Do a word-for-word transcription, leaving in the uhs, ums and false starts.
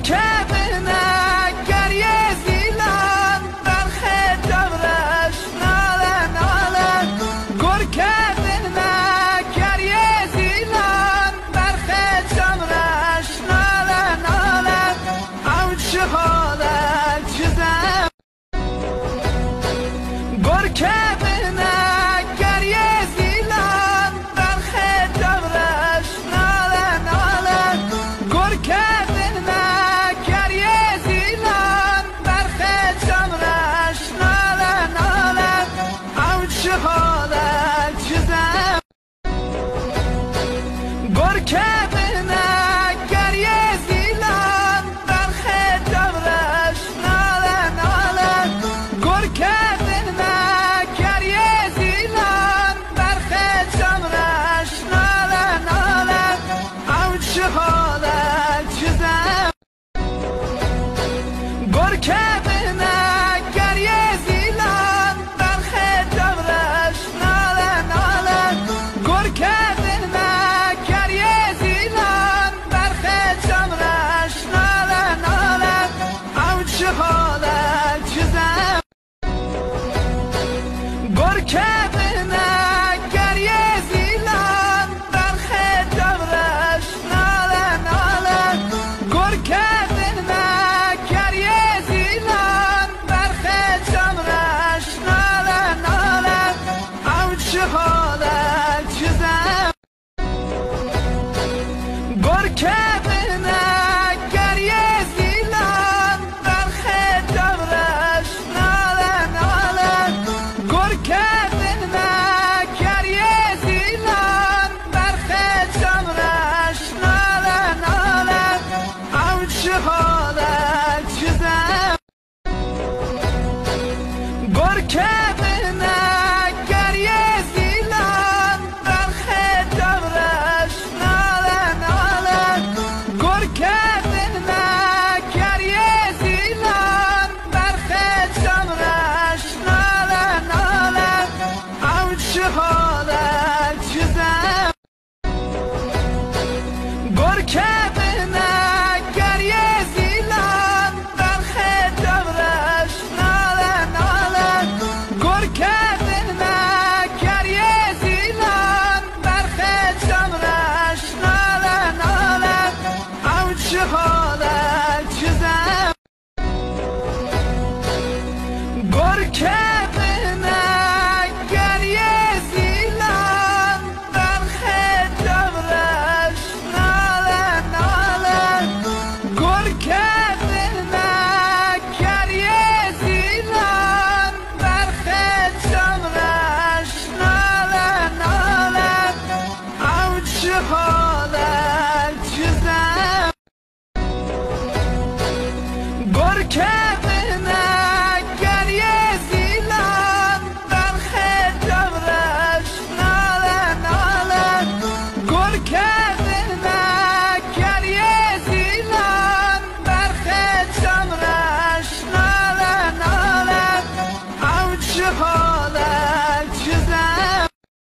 Kevine geriyê zîlan, berxê çavreş nale nale. Gur kevine geriyê zîlan, berxê çavreş nale nale. Ew çi hale çi zem. Gur kevine geriyê zîlan, berxê çavreş nale nale. Gur kevine geriyê zîlan, berxê çavreş nale nale. Ew çi hale çi zem. Gur kevine geriyê zîlan, berxê çavreş nale nale. Gur kevine geriyê zîlan, berxê çavreş nale nale. Ew çi hale çi zem. Gur kevine geriyê zîlan, berxê çavreş nale nale. Gur kevine geriyê zîlan, berxê çavreş nale nale. Ew çi hale çi zem. Gur kevine geriyê zîlan, berxê çavreş nale nale. Gur kevine geriyê zîlan, berxê çavreş nale nale. Ew çi hale çi zem. Gur kevine geriyê zîlan, berxê çavreş nale nale. Gur kevine geriyê zîlan, berxê çavreş nale nale. Ew çi hale çi zem. Gur kevine geriyê zîlan, berxê çavreş nale nale. Gur kevine geriyê zîlan, berxê çavreş nale nale. Ew çi hale çi zem. Gur kevine geriyê zîlan, berxê çavreş nale nale. Gur kevine geriyê zîlan, berxê çavreş nale nale. Ew çi hale